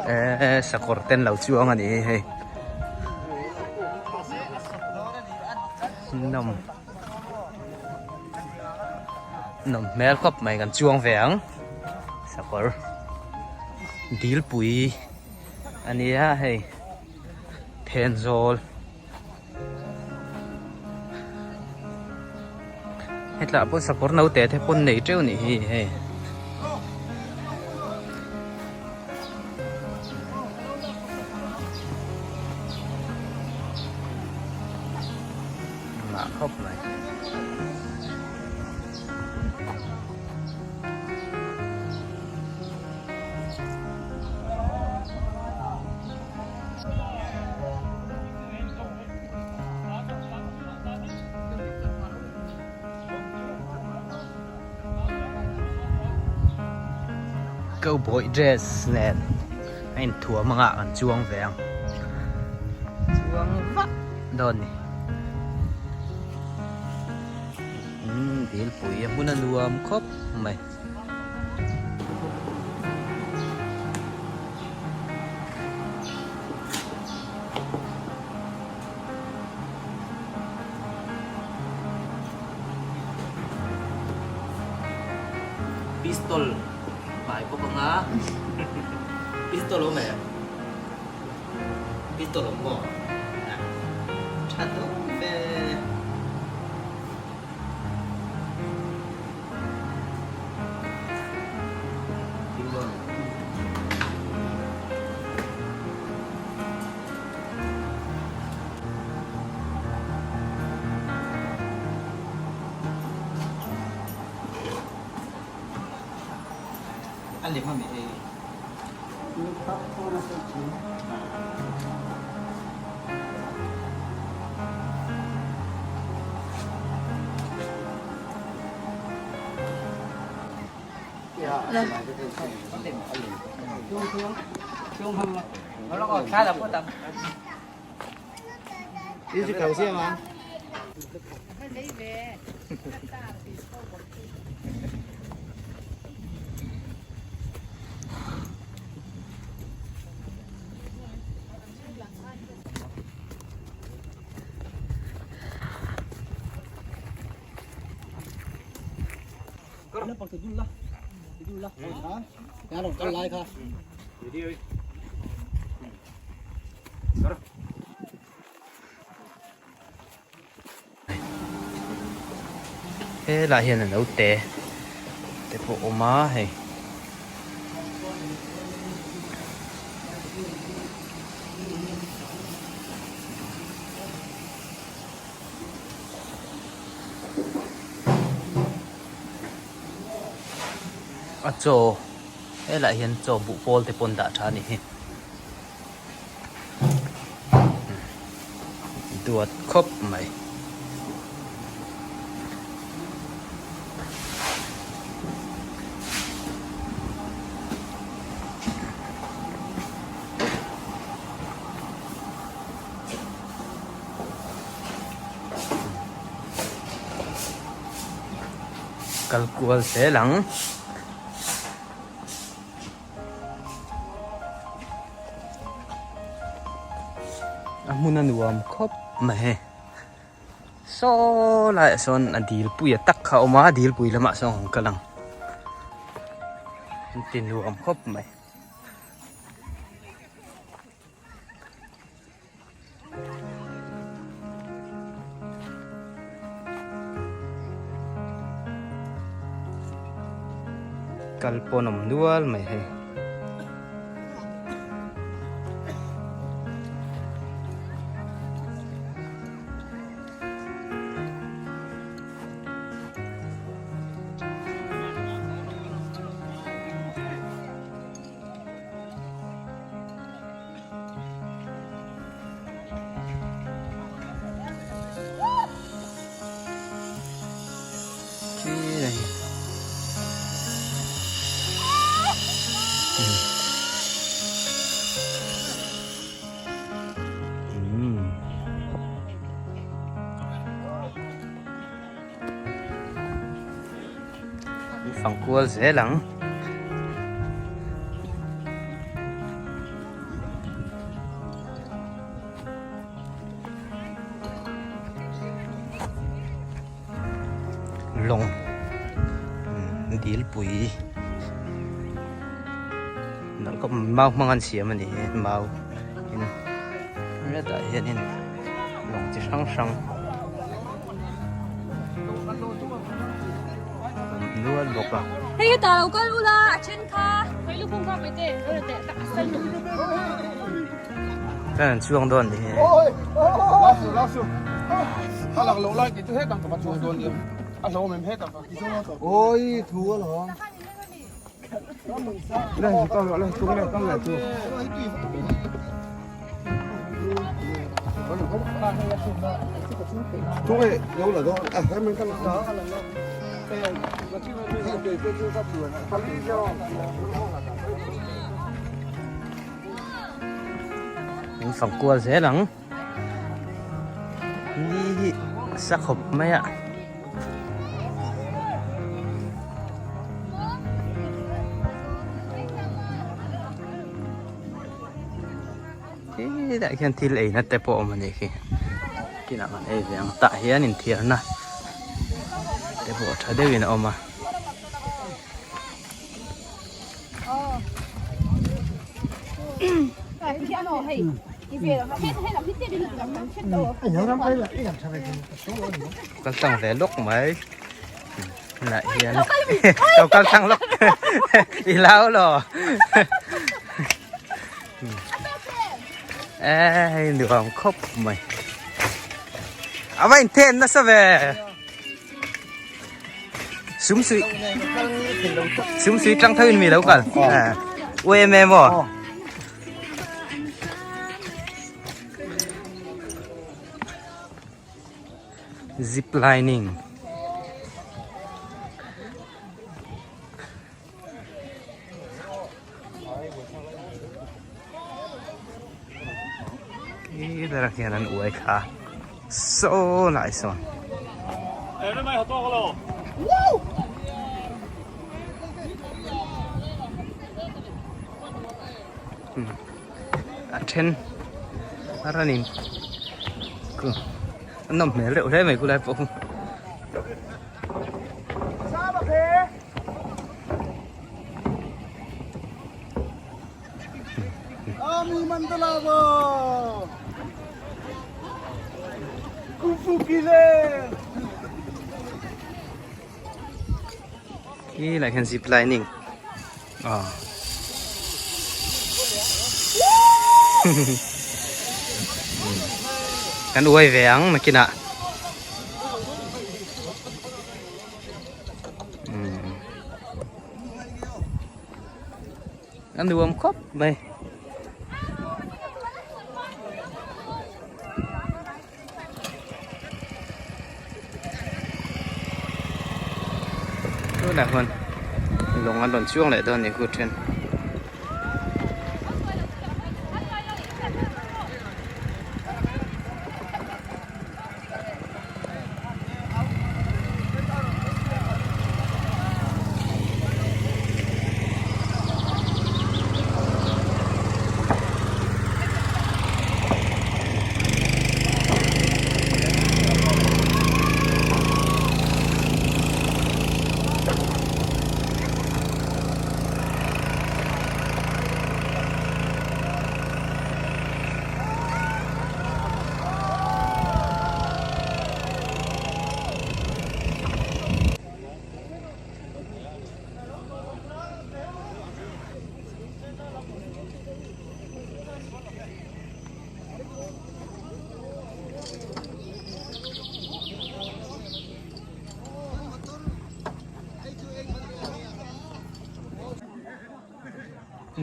Eee sakawr te an lo chuang a ni hi hei nawm nawm hmel khawp mai kan chuang ve ang sakawr dilpui a nia hei Thenzawl. Hetlah pawh sakawr naute te pawn nei teuh nih hi hei. Ngah khawp mai. Cowboy dress nen a inthuam anga kan chuang ve ang chuang vak dawn ni umm dilpui a hmun a nuam khawp mai. Pistol pai bawk anga pistol awm em pistol awm maw tha dawn ve. A lem a mi hei. Helai hian a naute te pawh a awm a hei. A chaw helai hian chaw buh pawl te pawh an dah tha a nih hi. Duat khawp mai. Kal kual zel ang. A hmun a nuam khawp mai hei saw laiah sawn a dil pui a tak kha a awm a dil pui lamah sawn an kal ang an ti nuam khawp mai. Kal pawn awm nual mai hei. Fang kual zel ang. Lawng dilpui nalh khawp mai mau hmang an siam a ni hi mau in hetah hianin lawng chi hrang hrang a awm nual bawk a. Hei hetah lo kal ula a then kha hei lukhum kha pe teh tak a sal Chuan an chuang dawn ni hi. Min fang kual zel ang ni hi a sa khawp mai a hetlai khian thil eina te pawh a awm a nih khi kinah kan ei ve ang tah hian inthiarna te pawh tha deuhin a awm a. Kal tlang ve lawk mai lah hian lo kal tlang lawk i lau lo e hei nuam khawp mai a va inthen nasa ve. Sum sui Sum sui tlang tho in mi lo kal Ui em em aw Zip lining Khi berah khian an uai kha saw lai sawn. A then a ranin ku a nawm hmel reuh hle mai khulai pawh khu. Khi lai khian zip lining ah kan uai ve ang nakinah. A nuam khawp mai. Tunah huan lawng an rawn chuang leh dawn a ni khu then.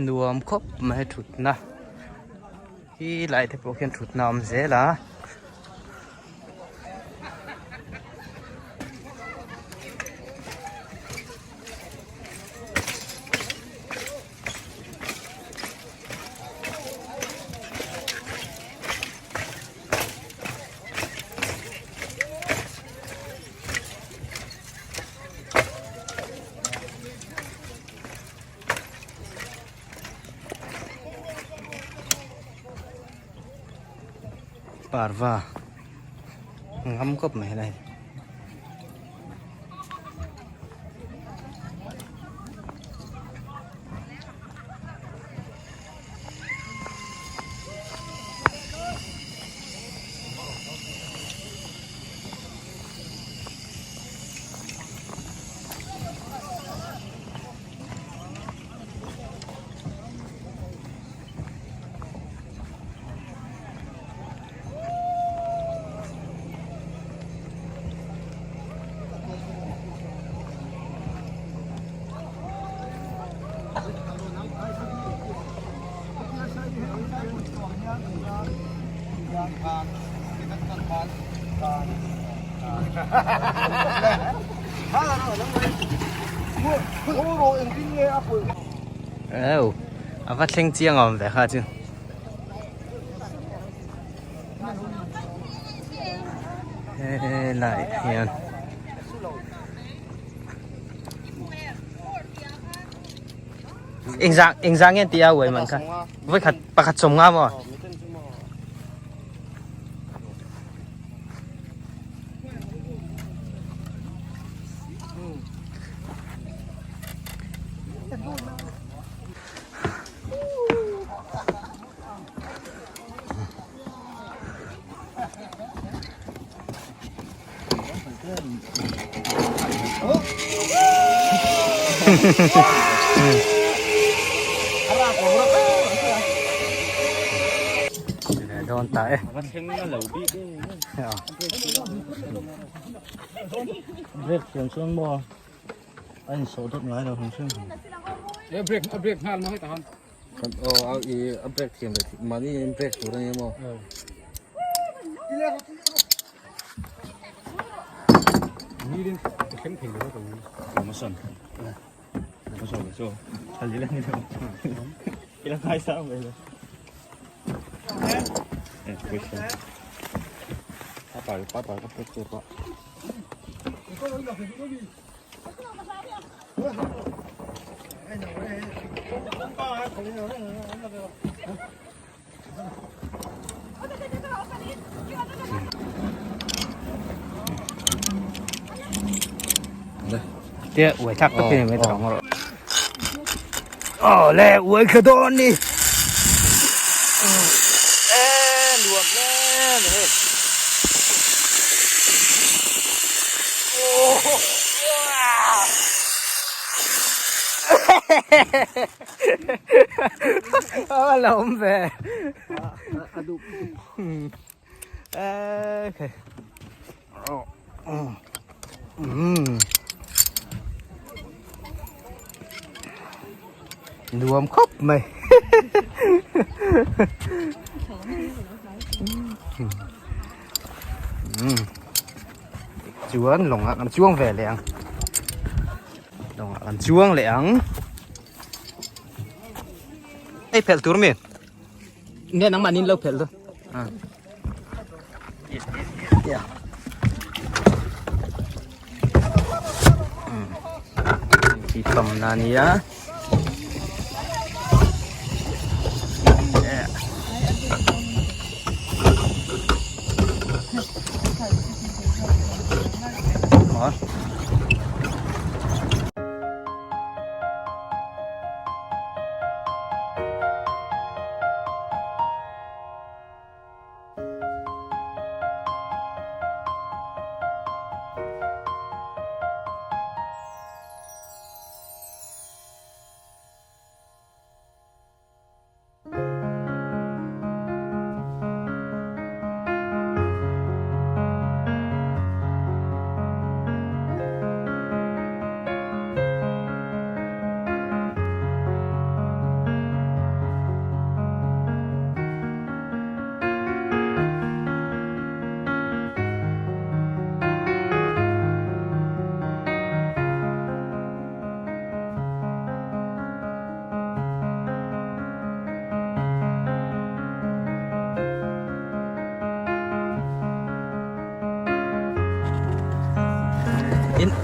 Nuam khawp mai thutna. Khi lai te pawh khian thutna a awm zel a. Parva ngam khawp mai helai. Eo a va thleng chiang awm ve kha chu. Helai hian engzah engzah nge tih a uai man kha voi khat pakhat sawm nga maw Dawn ta e. Break thiam chuan maw a insawh dawt ngai lo hrim hrim. Break a break nghal maw heta han. Aw i a break thiam leh mahni in break tur a nia maw. Nilin ka thleng thei lo ka u. Masan. Masan so. Thali la ni lo. Ila ngai sa mai lo. Eh, pawisa. Pa pa pa ka pek che pa. Tia uai thak tak hi mai tawng rawh. Aw le uai kha dawn ni. E nuam hle mai. A la awm ve. A duh. Okay. Um. Nuam khawp mai. Um. Chuan lawngah kan chuang ve leh ang. Lawngah kan chuang leh ang. Ei phelh tur mi. Nge nangmah nin lo phelh tu. Ah. Yeah. Khi tam na nia. Yeah. Đó.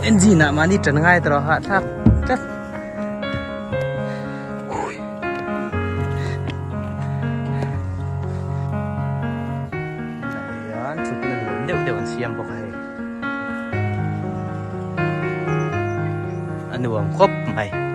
Engine ah mahni tan ngai tawh a thlak tlat. Hian thutna nuam deuh deuh an siam bawk a hei. A nuam khawp mai.